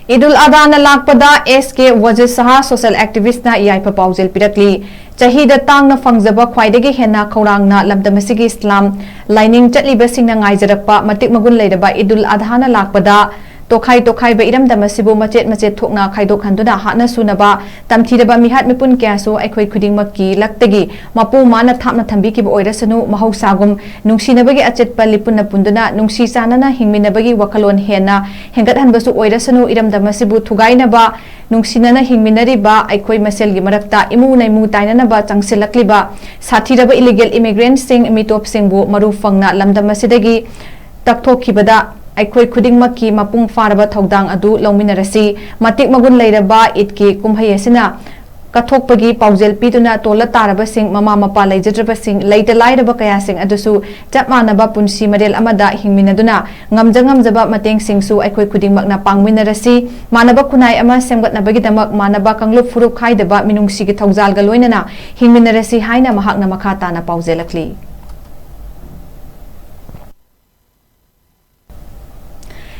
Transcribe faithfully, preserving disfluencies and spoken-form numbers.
ꯏꯗꯨꯜ ꯑꯗꯥꯅ ꯂꯥꯛꯄꯗ ꯑꯦꯁ ꯀꯦ ꯋꯥꯖꯤꯗ ꯁꯍꯥ ꯁꯣꯁꯤꯌꯦꯜ ꯑꯦꯛꯇꯤꯚꯤꯁ꯭ꯠꯅ ꯌꯥꯏꯐ ꯄꯥꯎꯖꯦꯜ ꯄꯤꯔꯛꯂꯤ꯫ ꯆꯍꯤꯗ ꯇꯥꯡꯅ ꯐꯪꯖꯕ ꯈ꯭ꯋꯥꯏꯗꯒꯤ ꯍꯦꯟꯅ ꯈꯧꯔꯥꯡꯅ ꯂꯝꯗꯝ ꯑꯁꯤꯒꯤ ꯏꯁꯂꯥꯝ ꯂꯥꯏꯅꯤꯡ ꯆꯠꯂꯤꯕꯁꯤꯡꯅ ꯉꯥꯏꯖꯔꯛꯄ ꯃꯇꯤꯛ ꯃꯒꯨꯟ ꯂꯩꯔꯕ ꯏꯗꯨꯜ ꯑꯗꯥꯅ ꯂꯥꯛꯄꯗ ꯇꯣꯈꯥꯏ ꯇꯣꯈꯥꯏꯕ ꯏꯔꯝꯗꯝ ꯑꯁꯤꯕꯨ ꯃꯆꯦꯠ ꯃꯆꯦꯠ ꯊꯣꯛꯅ ꯈꯥꯏꯗꯣꯛꯍꯟꯗꯨꯅ ꯍꯥꯠꯅ ꯁꯨꯅꯕ ꯇꯝꯊꯤꯔꯕ ꯃꯤꯍꯥꯠ ꯃꯤꯄꯨꯟ ꯀꯌꯥꯁꯨ ꯑꯩꯈꯣꯏ ꯈꯨꯗꯤꯡꯃꯛꯀꯤ ꯂꯛꯇꯒꯤ ꯃꯄꯨ ꯃꯥꯅ ꯊꯥꯞꯅ ꯊꯝꯕꯤꯈꯤꯕ ꯑꯣꯏꯔꯁꯅꯨ꯫ ꯃꯍꯧꯁꯥꯒꯨꯝ ꯅꯨꯡꯁꯤꯅꯕꯒꯤ ꯑꯆꯦꯠꯄ ꯂꯤꯄꯨꯟꯅ ꯄꯨꯟꯗꯨꯅ ꯅꯨꯡꯁꯤ ꯆꯥꯟꯅꯅ ꯍꯤꯡꯃꯤꯟꯅꯕꯒꯤ ꯋꯥꯈꯜꯂꯣꯟ ꯍꯦꯟꯅ ꯍꯦꯟꯒꯠꯍꯟꯕꯁꯨ ꯑꯣꯏꯔꯁꯅꯨ꯫ ꯏꯔꯝꯗꯝ ꯑꯁꯤꯕꯨ ꯊꯨꯒꯥꯏꯅꯕ ꯅꯨꯡꯁꯤꯅꯅ ꯍꯤꯡꯃꯤꯟꯅꯔꯤꯕ ꯑꯩꯈꯣꯏ ꯃꯁꯦꯜꯒꯤ ꯃꯔꯛꯇ ꯏꯃꯨ ꯅꯩꯃꯨ ꯇꯥꯏꯅꯅꯕ ꯆꯪꯁꯤꯜꯂꯛꯂꯤꯕ ꯁꯥꯊꯤꯔꯕ ꯏꯂꯤꯒꯦꯜ ꯏꯃꯤꯒ꯭ꯔꯦꯟꯠꯁꯤꯡ, ꯃꯤꯇꯣꯞꯁꯤꯡꯕꯨ ꯃꯔꯨ ꯐꯪꯅ ꯂꯝꯗꯝ ꯑꯁꯤꯗꯒꯤ ꯇꯛꯊꯣꯛꯈꯤꯕꯗ ꯑꯩꯈꯣꯏ ꯈꯨꯗꯤꯡꯃꯛꯀꯤ ꯃꯄꯨꯡ ꯐꯥꯔꯕ ꯊꯧꯗꯥꯡ ꯑꯗꯨ ꯂꯧꯃꯤꯟꯅꯔꯁꯤ꯫ ꯃꯇꯤꯛ ꯃꯒꯨꯟ ꯂꯩꯔꯕ ꯏꯗꯀꯤ ꯀꯨꯝꯍꯩ ꯑꯁꯤꯅ ꯀꯠꯊꯣꯛꯄꯒꯤ ꯄꯥꯎꯖꯦꯜ ꯄꯤꯗꯨꯅ ꯇꯣꯜꯂ ꯇꯥꯔꯕꯁꯤꯡ, ꯃꯃꯥ ꯃꯄꯥ ꯂꯩꯖꯗ꯭ꯔꯕꯁꯤꯡ, ꯂꯩꯇ ꯂꯥꯏꯔꯕ ꯀꯌꯥꯁꯤꯡ ꯑꯗꯨꯁꯨ ꯆꯞ ꯃꯥꯟꯅꯕ ꯄꯨꯟꯁꯤ ꯃꯔꯦꯜ ꯑꯃꯗ ꯍꯤꯡꯃꯤꯟꯅꯗꯨꯅ ꯉꯝꯖ ꯉꯝꯖꯕ ꯃꯇꯦꯡꯁꯤꯡꯁꯨ ꯑꯩꯈꯣꯏ ꯈꯨꯗꯤꯡꯃꯛꯅ ꯄꯥꯡꯃꯤꯟꯅꯔꯁꯤ꯫ ꯃꯥꯟꯅꯕ ꯈꯨꯟꯅꯥꯏ ꯑꯃ ꯁꯦꯝꯒꯠꯅꯕꯒꯤꯗꯃꯛ ꯃꯥꯟꯅꯕ ꯀꯥꯡꯂꯨꯞ ꯐꯨꯔꯨꯞ ꯈꯥꯏꯗꯕ ꯃꯤꯅꯨꯡꯁꯤꯒꯤ ꯊꯧꯖꯥꯜꯒ ꯂꯣꯏꯅꯅ ꯍꯤꯡꯃꯤꯟꯅꯔꯁꯤ ꯍꯥꯏꯅ ꯃꯍꯥꯛꯅ ꯃꯈꯥ ꯇꯥꯅ ꯄꯥꯎꯖꯦꯜꯂꯛꯂꯤ꯫